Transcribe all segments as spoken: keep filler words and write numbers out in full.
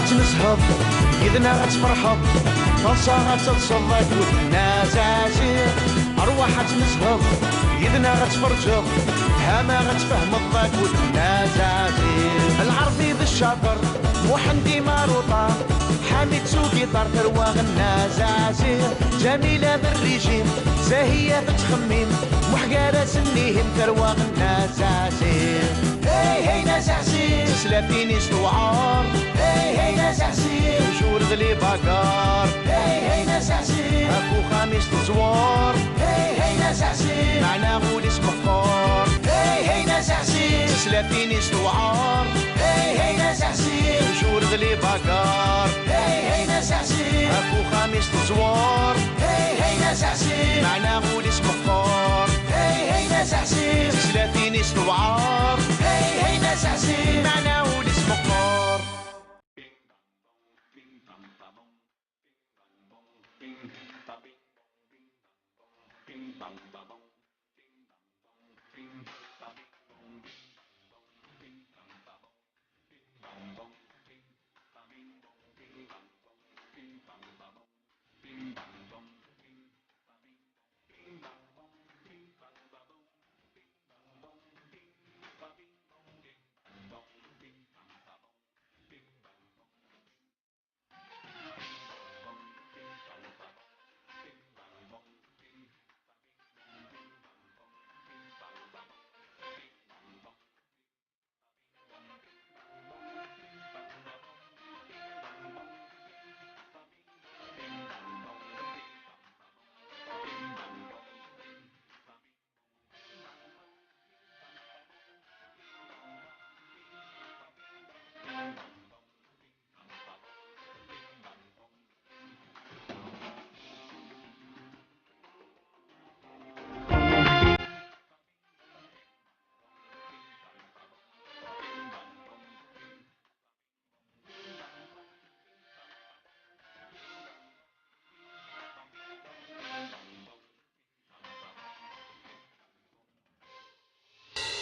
Ad tmezheḍ, yid-neɣ ad tferḥeḍ, taḍsa ad teḍseḍ akked Nna Zaɛziɛ. Rwaḥ ad tmezheḍ, yid-neɣ ad tferǧeḍ, fhama ad tfehmeḍ akked Nna Zaɛziɛ. Lɛerbi d ccaṭer, Muḥend Imaruṭa, Ḥamid s ugiṭar, tarwa Nna Zaɛziɛ. Ǧamila d rrijim, Zahiya tettxemmim, Muḥ gar-asen ihim, tarwa Nna Zaɛziɛ. Hey, hey, Nna Zaɛziɛ. Tislatin-is tewɛer. Hey, hey, Nna Zaɛziɛ. Tujur d libagar. Hey, hey, Nna Zaɛziɛ. Ɣef uxxam-is teẓwer. Hey, hey, Nna Zaɛziɛ. Meɛna ul-is meqqer. Hey, hey, Nna Zaɛziɛ. Tislatin-is tewɛer. Hey, hey, Nna Zaɛziɛ. Tujur d libagar. Hey, hey, Nna Zaɛziɛ. Ɣef uxxam-is teẓwer. Hey, hey, Nna Zaɛziɛ. Meɛna ul-is meqqer. Hey, hey, Nna Zaɛziɛ. Tislatin-is tewɛer. Hey, hey, Nna Zaɛziɛ. Meɛna ul-is meqqer.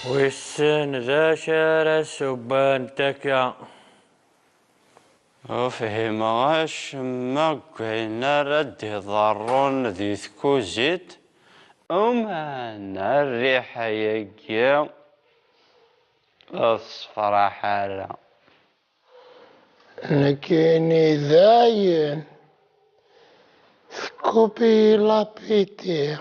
Wissen d acu ara subbent akka? Ur fhimeɣ acemma deg wayen ara d-iḍerrun di tkuzit. Uman rriḥa-agi ur tessefraḥ ara. Nekkini dayen tkupi lapiti.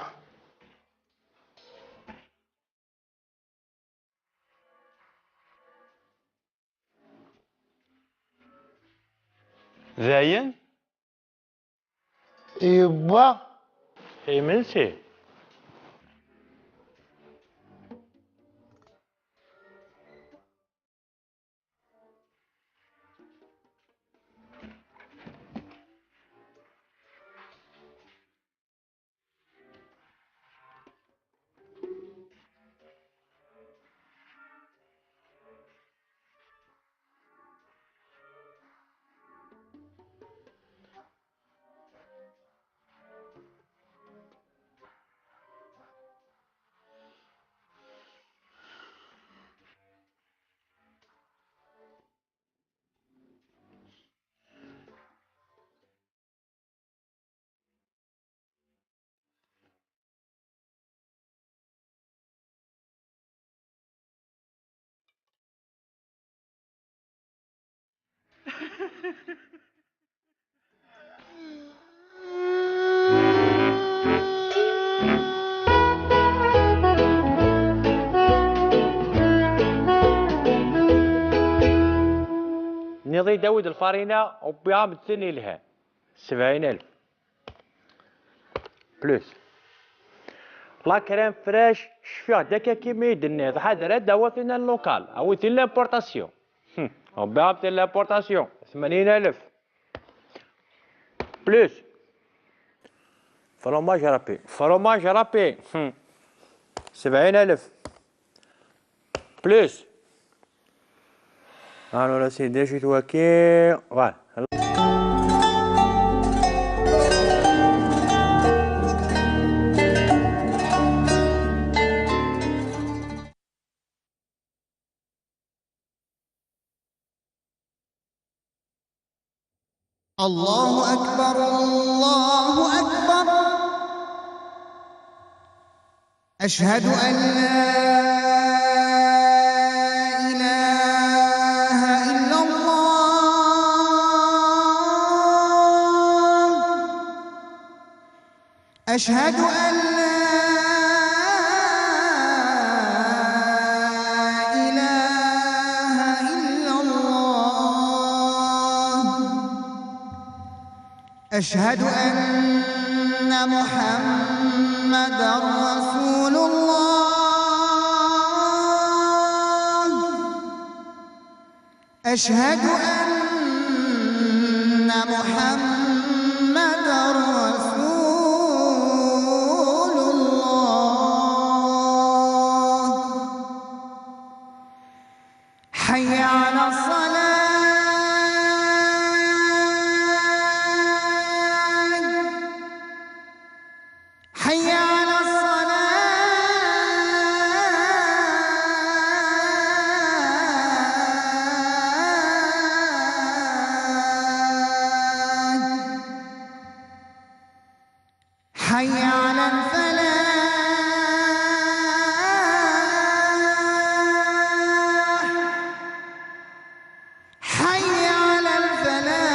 Dayen? Yewwa imensi. Nniḍ-iyi-d awi-d lfarina, wwiɣ-am-d tin yelhan. Sebɛin alef. Plus. La crème fraîche, cfiɣ-d akka kimi i d-tenniḍ, ḥader ad d-tawiḍ tin n local, awi tin l'importation. Hm, wwiɣ-am tin l'importation, tmanyin alef. Plus. Fromage râpé, fromage râpé. Hm. Sebɛin alef. Plus. Alors, là, c'est déjà tout OK. Voilà. الله أكبر، الله أكبر. أشهد أن لا إله إلا الله. أشهد أن لا إله إلا الله. أشهد أن محمدا رسول الله. أشهد أن محمدا رسول الله. حي على الصلاة. حي على الصلاة. حي على الفلاح. حي على الفلاح.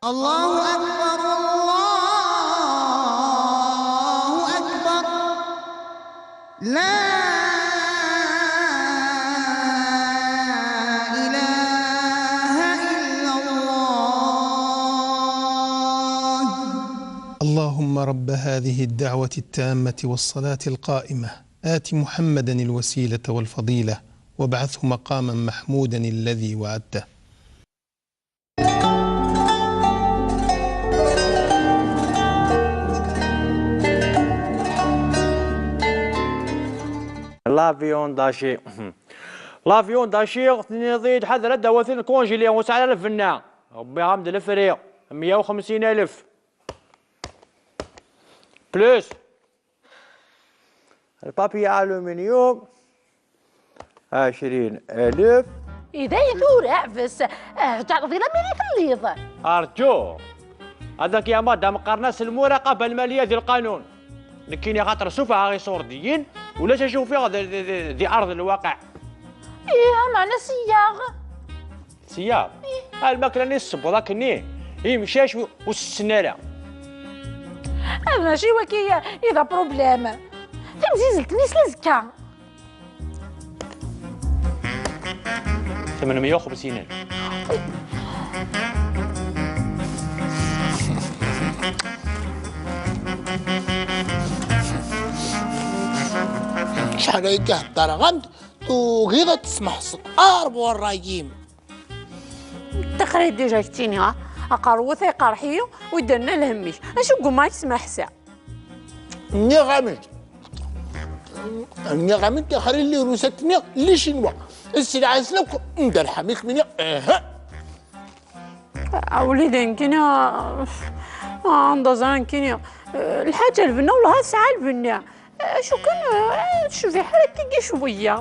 الله أكبر، الله أكبر. لا إله إلا الله. اللهم رب هذه الدعوة التامة والصلاة القائمة، آت محمدا الوسيلة والفضيلة، وابعثه مقاما محمودا الذي وعدته. La viande hachée. La viande hachée, tenniḍ-id ḥader ad d-awaten congélé, ur sɛi ara lbenna. Rebbi ɣam-d lefri, meyya u xemsin alef. Plus. Le papier aluminium, عشرين ألف. I dayen tura, ḥbes. Ah, tɛerḍeḍ i lamini telliḍ. Arǧu. Ad ak-yamar d ameqqar-nni s lmuraqaba lmaliya di lqanun. Nekkini xaṭer sufeɣ iṣurdiyen, ulac acu ufiɣ di, di, di, di arḍ lwaqiɛ. Ih, meɛna siyyaɣ. Siyyaɣ? Ih. A lmakla-nni tessewweḍ akkenni, imcac ur, ur tessen ara. Ad mačči waki i d aprublem. Timzizzelt-nni s azekka. Tmenmeyya u xemsin alef. Acḥal ay k-heddreɣ-am-d, tugiḍ ad tesmeḥseḍ ar bu ṛṛay-im. Ṭixer-iyi déjà ak-ttiniɣ, aqerru-w ata iqerḥ-iyi, wi d-nerna lhemm-ik. Acu n gumma i k-smeḥseɣ? Nniɣ-am-d. Nniɣ-am-d, ixer-iyi lirusat-nni n Licinwa. Sselɛa-nsen akk n derḥam, i kem-nniɣ, aha. A wlidi, nekkini, ah, anda ẓran nekkini, eh, lḥaǧa lbenna, wellah tesɛa lbenna. Acu kan, eh, tecbiḥ ara tigi cwiya.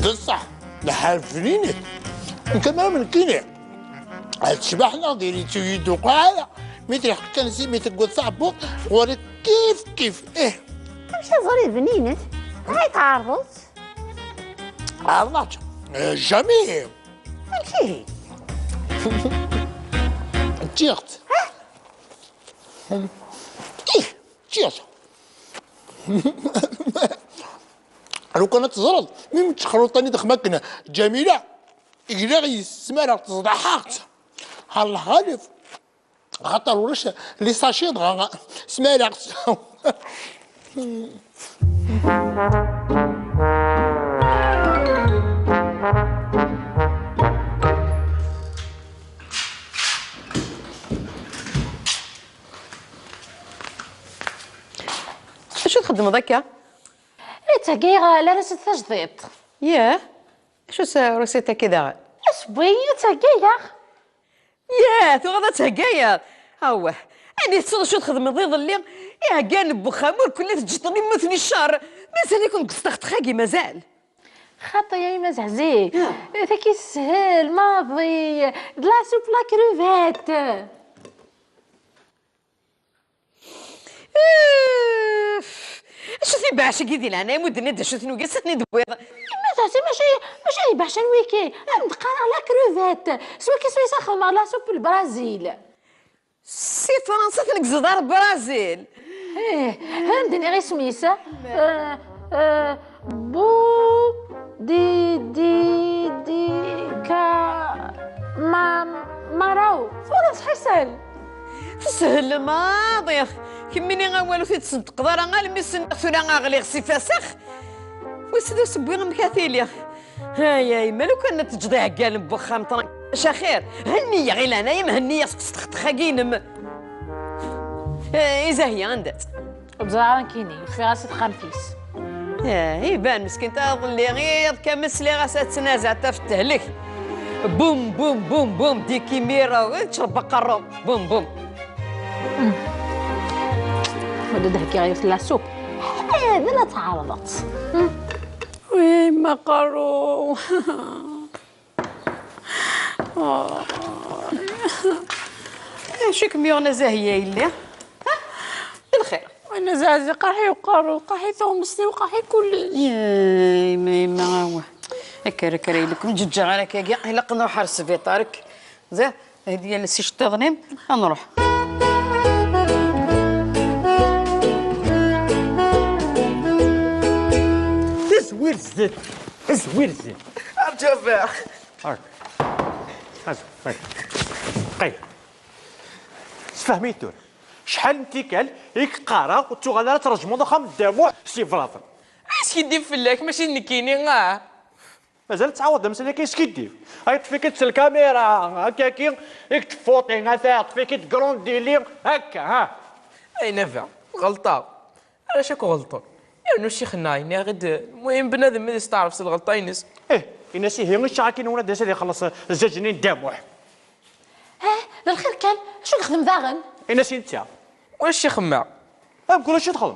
D ṣṣeḥ, lḥal bninet. Nekk ma nekkini. Ad tecbeḥ neɣ diri-tt-id uqɛala. Mi tleḥq kan si mi teggeḍ taɛebbuḍt, ɣur-i kif kif. Ih. Amek ad ẓriɣ bninet? Ay tɛerḍeḍ? Ɛerḍeɣ-tt. Eh, jamais. Amek ihi? Ččiɣ-tt. Ih, ččiɣ-tt. Lukan ad teẓreḍ, mi m-ttexruṭ-ani d xmakken Ǧamila, gleɣ yes-s, smaraɣ-tt, ẓḍaḥeɣ-tt. Ɣer lexalif, axaṭer ulac les sachets, dɣa smaraɣ-tt. Acu txeddmeḍ akka? Ur ttɛeggiyeɣ ara s tajdiṭ. Yah? Acu s Rusita-agi daɣen? Asewwi, ur ttɛeggiyeɣ. Yah, tuɣeḍ ad theggayeḍ? Awah, ani tessneḍ acu txedmeḍ iḍelli? Iɛeggalen n wexxam ur ken-teǧǧeḍ yemmuten i ccer. Mazal-iken deg usṭexṭex-agi, mazal? Xaṭi, ay Mass Ḥzib. Ah. Taki teshel maḍi. De la soupe la crevette. Uff. Acu tibeɛc-agi di leɛnaya-m, ur d-tenniḍ d acu tnuga, s ten-id-tewwiḍ? Mass Ḥzib, mačči, mačči d ibeɛc n wiki. Am d-qqareɣ la crevette. S wiki s wayes xedmeɣ la soupe n Lbrazil. Si Fransa tneggzeḍ ar Brazil. Eh, ad am-d-iniɣ isem-is. Eh, eh, bu, di, di, di, ka, ma, maraw. Tura sḥisel. Teshel maḍi. Kemmini awal ur t-id-tṣeddqeḍ ara, almi s-nniɣ tura ɣliɣ si fasex. Wissen d asewwi amek ad tili. Ay, ay, ma lukan ad teǧǧeḍ iɛeggalen n wexxam ṭran. Acu axir? Henni-yaɣ i leɛnaya-m, henni-yaɣ seg usṭexṭex-agi-inem. Eh, i Zahya, anda-tt? Ur ẓriɣ ara nekkini, ufiɣ-as i texxamt-is. Eh, iban, meskint, aḍelli iḍ kamel sliɣ-as ad tnazaɛ taf tehlek. Bum, bum, bum, bum, diki mira, tcerb aqerru. Bum, bum. Ma d-heggiɣ yiwet n la soupe. Eh, d la tɛerḍeḍ. Wi ma qarru. Oh. Acu i kem-yuɣen a Zahya yelli? Ha? D lxir. Win azeɛzi, qerḥi uqerru, qerḥi tuɣmest-iw, qerḥi kullec. Yay, ma yemma, awa. Akker, akker, ay lekum ǧeǧǧeɣ ara kagi, ilaq nruḥ ar sbiṭar, ak. Ziɣ, hadi yal s iceṭṭiḍen-im, ad nruḥ. Tezwir zdat, tezwir zdat. Arǧu a baba. Arǧu. Arǧu, arǧu. Qay. Sfehmi-yi tura. Acḥal n tikkal i k-qqareɣ ur ttuɣal ara tṛejmeḍ axxam n Dda Muḥ s yeblaḍen. Askiddib fell-ak, mačči d nekkini, ah! Mazal tettɛawadeḍ amsal akka yeskiddib. Ay ṭṭef-ik-id s lkamira, hakkaki i k-tfuṭi, ata ṭṭef-ik-id grondili, akka, ha. Ay naba, ɣelṭeɣ. Arrac akk ɣelṭen. Yernu ccix-nneɣ yenna-ɣ-d, lmuhim bnadem ad isteɛref s lɣelṭa-ines. Ih, in-as ihi i ccix-agi-nwen ad d-yas ad ixelleṣ zzaǧ-nni n Dda Muḥ. Ah, d lxir kan, acu yexdem daɣen? In-as i netta. Ulac ixemmeɣ. Am kulac i txedmeḍ.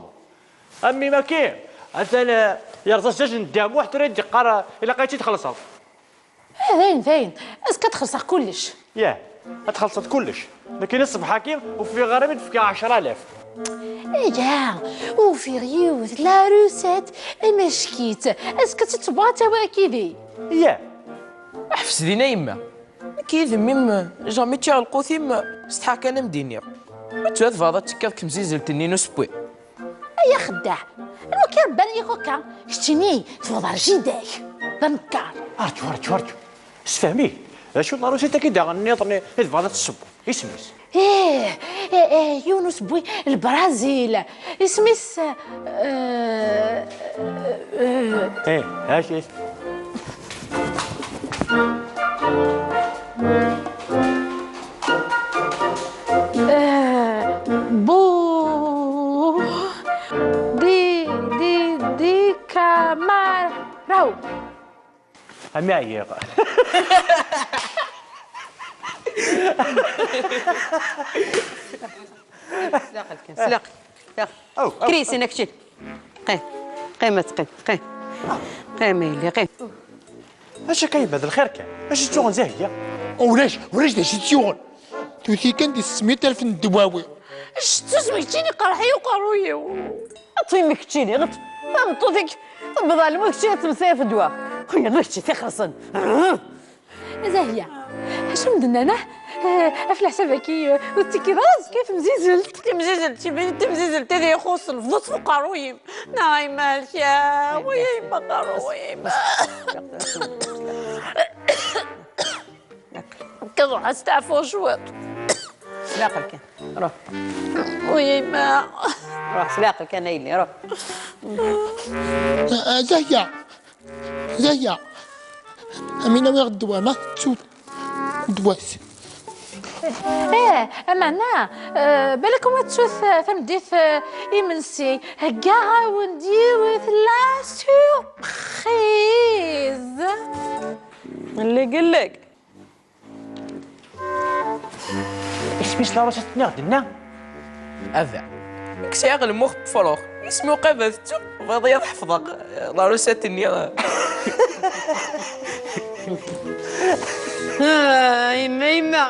A mmi Maki, atan, eh, yerẓa zzaǧ n Dda Muḥ, tura i d-yeqqar, eh, ilaq ad tt-id-txellṣeḍ. Ah, dayen, dayen, azekka ad xellṣeɣ kullec. Yah, ad txellṣeḍ kullec. Nekkini ṣṣbeḥ-agi ufiɣ ara mi d-fkiɣ ɛecra alaf. Aya, ufiɣ yiwet la recette, amack-itt. Azekka ad tt-tebɣu ad tawi akid-i. Yah. Ḥbes din a yemma. Nekk yid-m, mim, jamais ččiɣ lqut-im, setḥaɣ kan ad m-d-iniɣ. Ma tura tebɣiḍ ad tekkiḍ deg temzizelt-nni n usewwi? Ay axeddaɛ, anwa k-irebban yak akka? Keččini tebɣiḍ ar jida-k, d anekkar. Arǧu, arǧu, arǧu. Sfehmi, d acu n la recette-agi daɣen nniḍen i tebɣiḍ ad tessewweḍ? Isem-is? Ih, eh, eh, yiwen usewwi n Lbrazil. Isem-is, eh, eh, Eh, acu? Eh, bu, di, di, di, kamaraw. Am ɛyiɣ. Slaqel kan, slaqel. Aw, aw, Kris, aw. Ina kečči. Qim. Qim, ad teqqim. Qim. Qim, a yelli, qim. Acu akka yemma, d lxir kan? Acu tt-yuɣen Zahya? Ulac, ulac d acu tt-yuɣen. Tuti kan di tesmit alef n ddwawi. Acu tusem keččini, qerḥi uqerruy-iw. Ad ṭṭfim keččini, ɣef tameṭṭut-ik tewweḍ ɣer lmut, keččini ad temsayaf ddwa. Xuyya, ma kečči tixerṣen. A Zahya, acu m-d-nnan, ah? Eh, ɣef leḥsab-agi, eh, ur tettekkiḍ ara azekka i temzizelt. Timzizelt, timzizelt ad iyi-ixuṣṣen, bḍut f uqerruy-im. Neɣ ay malek, ya, way ay yemma, qerruy-im. Akka ruḥ asteɛfu cwiṭ. Slaqel kan. Ruḥ. Way ay yemma. Ruḥ, slaqel kan a yelli, ruḥ. Ah, ah, Zahya. Zahya, amin awiɣ ddwa, ma tettut ddwa-s. Eh, ameɛna, eh, balak ma tettut, eh, tameddit, eh, imensi, heggaɣ-awen-d yiwet la surprise. Lleg, lleg. Isem-is la recette-nni i ɣ-d-tenna? Ava. Nekk sɛiɣ lmux n wefrux. Isem uqabel tettu. Bɣiḍ ad ḥefḍeɣ la recette-nni? Ah, yemma, yemma,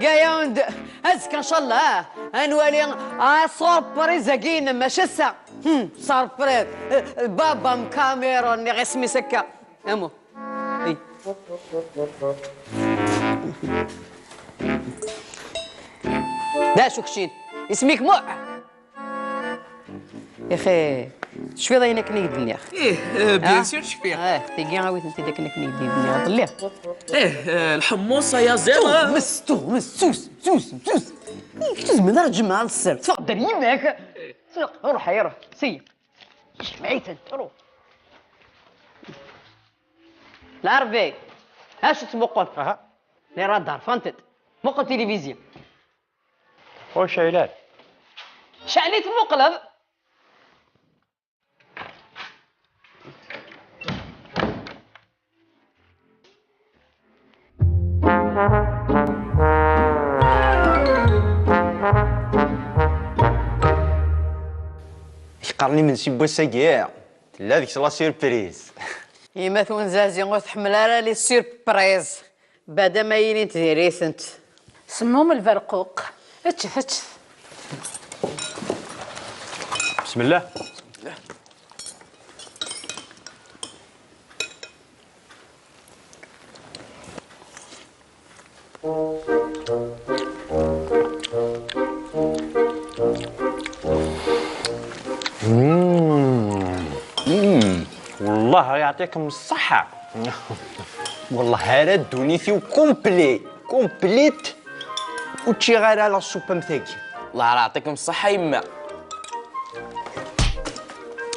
gaya und azekka ncallah, ah, ad nwali, ah, surprise-agi-inem, mačči ass-a. Hmm, surprise. Eh, baba n Cameroun, nniɣ isem-is akka. Amu. Ey. D acu keččin? Isem-ik Muḥ? Yaxi, tecfiḍ ayen akken i k-d-nniɣ? Ih, eh, bien sûr cfiɣ. Ah, tigi awi-tent-id akken akken i k-d-nniɣ iḍelli. Ih, eh, lḥemmuṣ ayaziḍ. Tumes, tumes, sus, sus, sus. Kečč tezmel ara tjemɛeḍ sser. Teffeɣ-d ar yemma-k. Ruḥ, ruḥ, seyyeq. Jmeɛ-iten, ruḥ. Lɛerbi, acu tettmuqquleḍ? Aha. Les radars, fant-d. Muqel tilivizyu. Ur cɛil ara. Cɛel-it muqleḍ. Qqaren imensi n wass-agi, tella deg-s la surprise. Yemma-twen Zazi ur tḥemmel ara les surprises. Bada ma yilint diri-tent. Semmum lberquq. Eččet, eččet. Bismillah. مم. مم. والله يعطيكم الصحة. والله هذا دونيتي كومبلي، كومبليت. وتشي غير على السوبة متاكي. الله يعطيكم الصحة يما.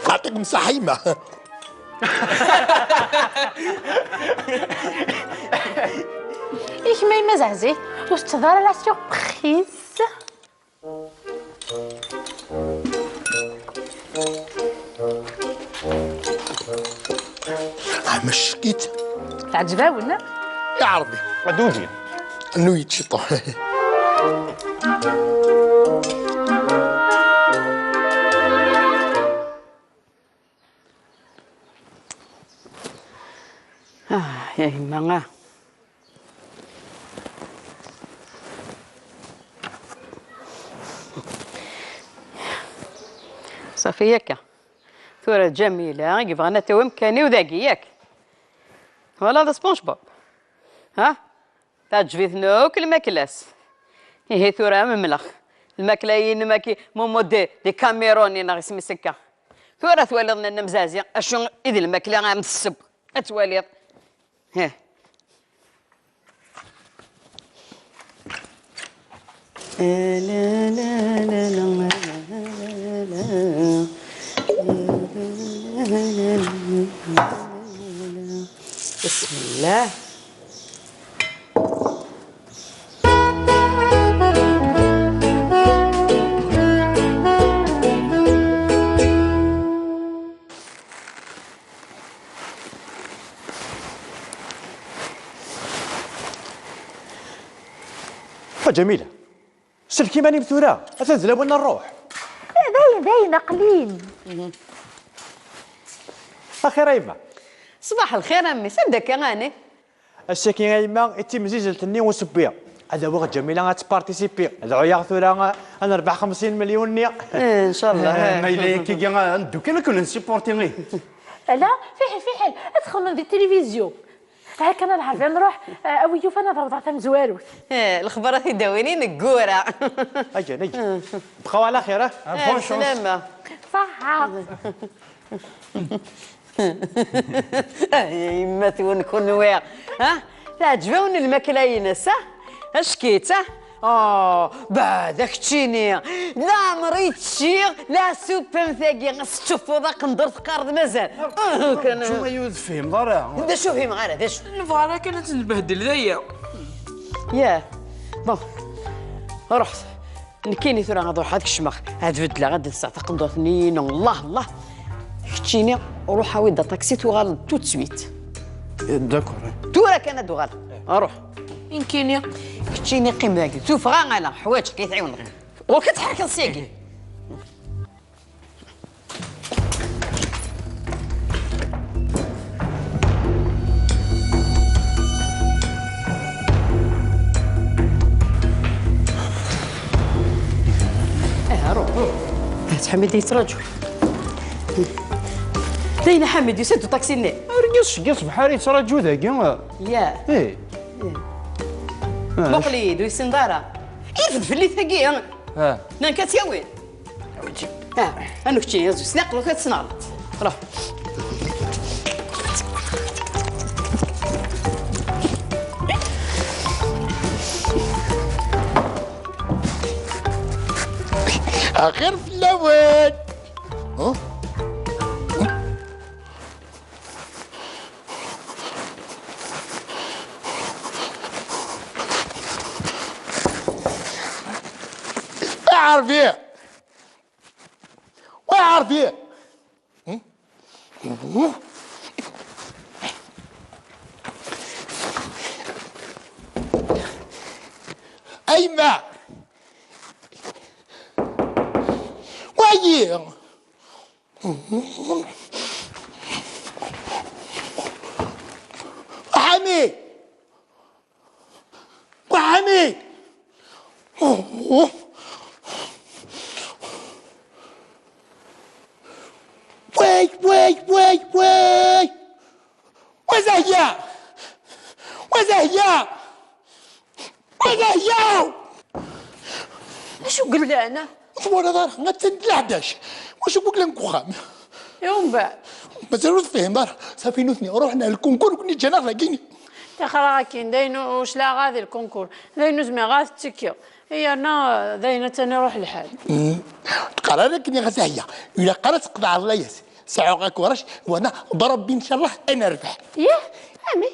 يعطيكم الصحة يما. ياك ما يما زعزي، واش تظهر la surprise؟ آه، مشكيت. تعجبها ولا؟ يا عربي. أدودي. إنه يتشطح. آه، يا يما، آه. صافي ياك. ثورة جميلة، يبغى أنا توم كاني وذاكي ياك. Voilà هذا سبونج بوب. ها؟ تعجبتني أكل ماكلاس. إيه ثورة مملخ. الماكلة هي ماكي مومو دي، دي كاميروني ناغ اسمي سكة. ثورة ثواليض نمزازي. أشو إذا الماكلة عم تسب. أتواليض. ها. بسم الله. A Ǧamila, sellek iman-im tura, atan d lawan n ṛṛuḥ. Eh, dayen, dayen, aql-in. Axir a yemma. Ṣbaḥ lxir a mmi, sanda akka ɛni? Ass-agi a yemma, i d timzizzelt-nni usebbi. Ad awiɣ Ǧamila ad tpartisipi. Dɛu-yaɣ tura ad nerbeḥ xemsin melyun-nni. Eh, ncallah. Eh, ma yella yakkagi, ad neddu kan akken nsiporti. Ala, fiḥel, fiḥel, ad txedmem di tilivizyu. Ha kan a lɛerbi, nruḥ, eh, a wi yufan ad awḍeɣ tamezwarut. Eh, lexbar a t-id-awin ineggura. Ajan, ajan. Bqaw ɛla xir, ah. Eh, bonne chance. Slama. Ṣaḥa. Ay, yemma-twen kunwi. Ha? Teɛǧeb-awen lmakla-ines, ha? Ackit, ha? Ah, beɛda keččini. Leɛmer i ččiɣ la soupe am tagi, s tcuffuḍ aqendur teqqareḍ mazal. Ah, kan. Acu ma ur tefhimeḍ ara? D acu ur fhimeɣ ara, d acu? Nebɣa ara kan ad tt-nbehdel d aya. Yah. Bon. Ruḥ. Nekkini tura ad ruḥeɣ ad kecmeɣ, ad beddleɣ, ad lseɣ taqendurt-nni-inu. Allah, Allah. Keččini, ruḥ awi-d aṭaksi, tuɣaleḍ tout de suite. Eh, d'accord. Tura kan ad uɣaleɣ. Ruḥ. Nekkini. Keččini qqim dagi. Tuffɣa ala, ḥwaǧeɣ-k, i tɛiwneḍ. Ɣur-k ad tḥerkeḍ syagi. Ḥamid yettraǧu. Dayen a Ḥamid, yusa-d uṭaksi-nni. Argaz seg ṣṣbeḥ ara yettraǧu dagi. Ya. Ih. Muqel-iyi-d, ur yessineḍ ara. Irfed fell-i tagi. Ah. Nanka tt-yawi. Ah, anu kečči, azu, s leɛqel-ik ad tesneɣleḍ. Ruḥ. Axir fell-awen! Huh? Aɛerbi! Wa Ɛerbi! Ayma! Wayi! Ḥamid! Ḥamid! Way, way, way, way! Wa Zahya! Wa Zahya! Wa Zahya! Acu yellan? Ur twalaḍ ara, attan d leɛdac. Wacu i yellan deg uxxam? I umbeɛd? Mazal ur tefhimeḍ ara. Safi nutni ruḥen ar lkunkur, nekkni ǧǧan-aɣ dagi. Tixer akken, d ayen ur claɣeɣ ara di lkunkur. D ayen ur zmireɣ ara ad ttekkiɣ. Yerna d ayen attan iruḥ lḥal. Hmm. Teqqar ara akken i ɣas ahya. Ilaq ara tqeḍɛeḍ layas. Sɛuɣ akuṛaj, wana d Ṛebbi ncallah ad nerbeḥ. Yah, amek?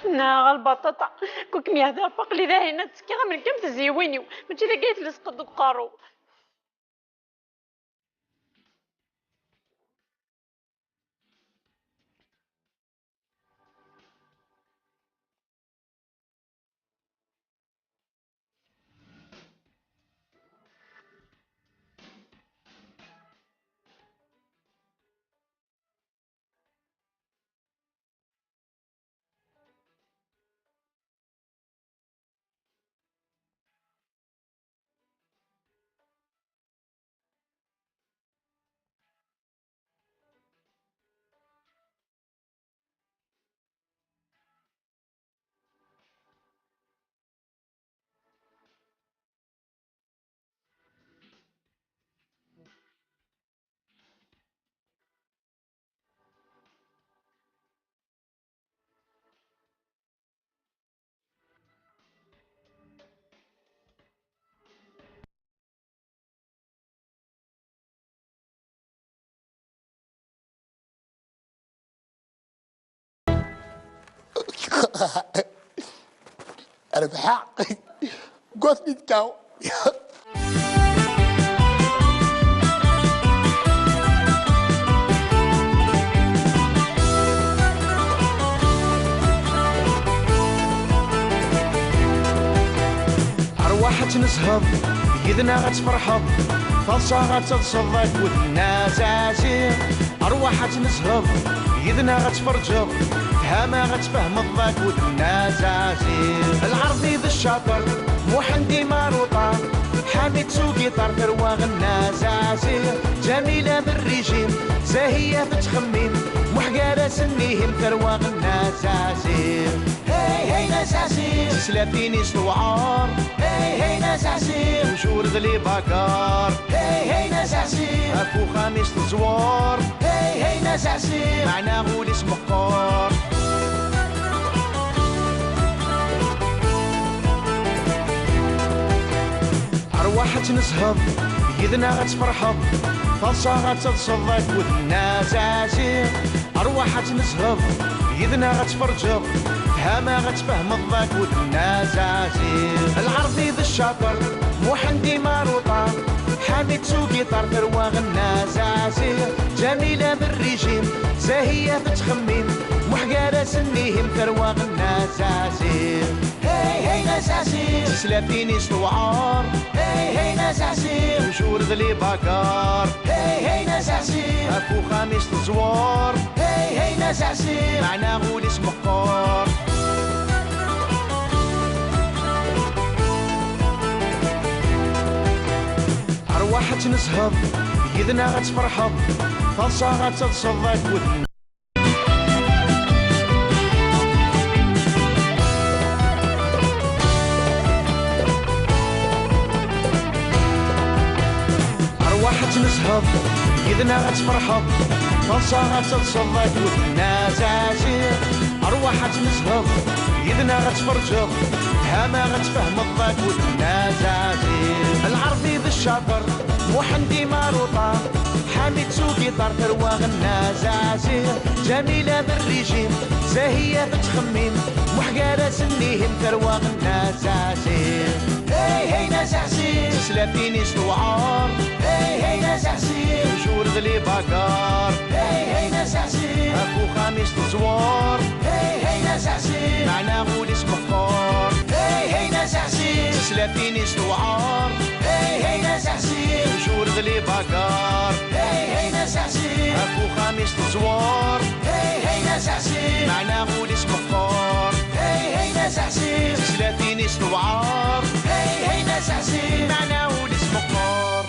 Neɣ lbaṭaṭa, kul mi hder aql-i dahin ad ttekkiɣ am nekk am tezyiwin-iw, mačči d akka i tlesqeḍ deg uqerru. Rebḥeɣ. Got me down. Arwaḥ ad tnezheḍ, yid-neɣ ad tferḥeḍ. Taḍsa ad teḍseḍ akked Nna Zazi. Arwaḥ ad tnezheḍ, yid-neɣ ad tferǧeḍ. Fhama ad tfehmeḍ akked Nna Zazi. Lɛerbi d ccaṭer, Muḥend Imaruṭan. Ḥamid s ugiṭar, terwa Nna Zazi. Ǧamila d rrijim, Zahiya tettxemmim. Muḥ Ass-nni him terwa n Nna Zazi. Hey, hey, Nna Zazi. Tislatin-is tewɛer. Hey, hey, Nna Zazi. Toujours d les bagarres. Hey, hey, Nna Zazi. Ɣef uxxam-is teẓwer. Hey, hey, Nna Zazi. Meɛna ul-is meqqer. Arwaḥ ad tnezheḍ, yid-neɣ ad tferḥeḍ, taḍsa ad teḍseḍ akked Nna Zazi. Arwaḥ ad tnezheḍ, yid-neɣ ad tferǧeḍ, fhama ad tfehmeḍ akked Nna Zazi. Lɛerbi d Ccaṭer, Muḥend Imaruṭa, Ḥamid s ugiṭar terwa Nna Zazi. Ǧamila d rrijim, Zahiya tettxemmim, Muḥ gar-asen ihim terwa Nna Zazi. Hey, hey, Nna Zazi. Tislatin-is tewɛer. Hey, hey, Nna Zazi. Toujours d les bagarres. Hey, hey, Nna Zazi. Ɣef uxxam-is teẓwer. Hey, hey, Nna Zazi. Meɛna ul-is meqqer. Arwaḥ ad tnezheḍ, yid-neɣ ad tferḥeḍ, taḍsa ad teḍseḍ akked Arwaḥ ad tnezheḍ, yid-neɣ ad tferḥeḍ, taḍsa ad teḍseḍ akked Nna Zazi. Arwaḥ ad tnezheḍ, yid-neɣ ad tferǧeḍ, fhama ad tfehmeḍ akked Nna Zazi. Lɛerbi d Ccaṭer, Muḥend Imaruṭa, Ḥamid s ugiṭar terwa Nna Zazi. Ǧamila d rrijim, Zahiya tettxemmim, Muḥ gar-asen ihim terwa Nna Zazi. Hey, hey, Nna Zazi. Tislatin-is tewɛer. Hey, hey, Nna Zazi. Toujours d les bagarres. Hey, hey, Nna Zazi. Ɣef uxxam-is teẓwer. Hey, hey, Nna Zazi. Meɛna ul-is meqqer. Hey, hey, Nna Zazi. Tislatin-is tewɛer. Hey, hey, Nna Zazi. Toujours d les bagarres. Hey, hey, Nna Zazi. Ɣef uxxam-is teẓwer. Hey, hey, Nna Zazi. Meɛna ul-is meqqer. Hey, hey, Nna Zazi. Tislatin-is tewɛer. Hey, hey, Nna Zazi. Meɛna ul-is meqqer.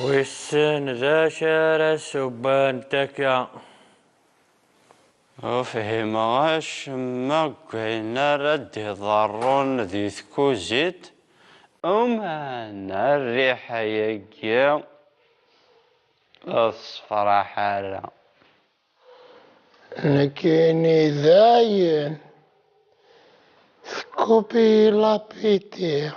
Wissen d acu ara subbent akka? Ur fhimeɣ acemma deg wayen ara d-iḍerrun di tkuzit. Uman rriḥa-agi ur tessefraḥ ara. Nekkini dayen tkupi lapiti.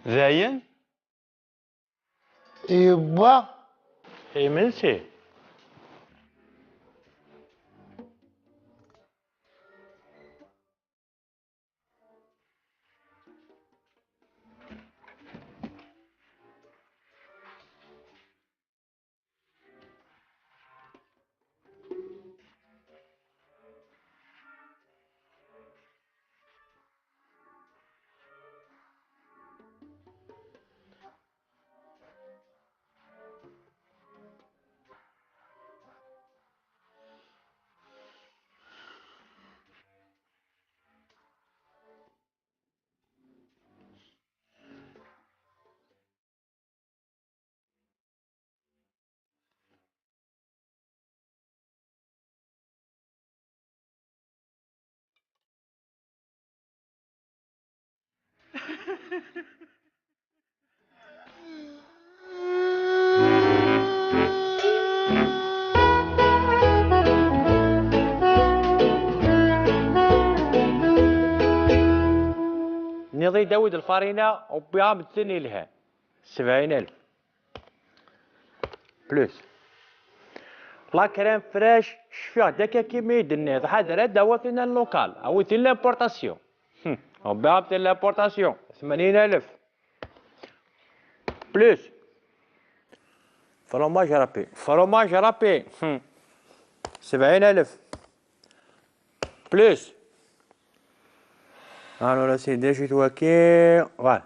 Dayen? Yewwa. Imensi. Nniḍ-iyi-d awi-d lfarina, wwiɣ-am-d tin yelhan. Sebɛin alef. Plus. La crème fraîche, cfiɣ-d akka kimi i d-tenniḍ, ḥader ad d-tawiḍ tin n local, awi tin l'importation. Hmm. Wwiɣ-am tin l'importation, tmanyin alef. Plus. Fromage râpé. Fromage râpé. Hmm. Sebɛin alef. Plus. Alors, c'est déjà tout OK. Voilà.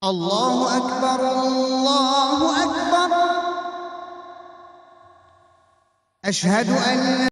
الله أكبر، الله أكبر. أشهد أن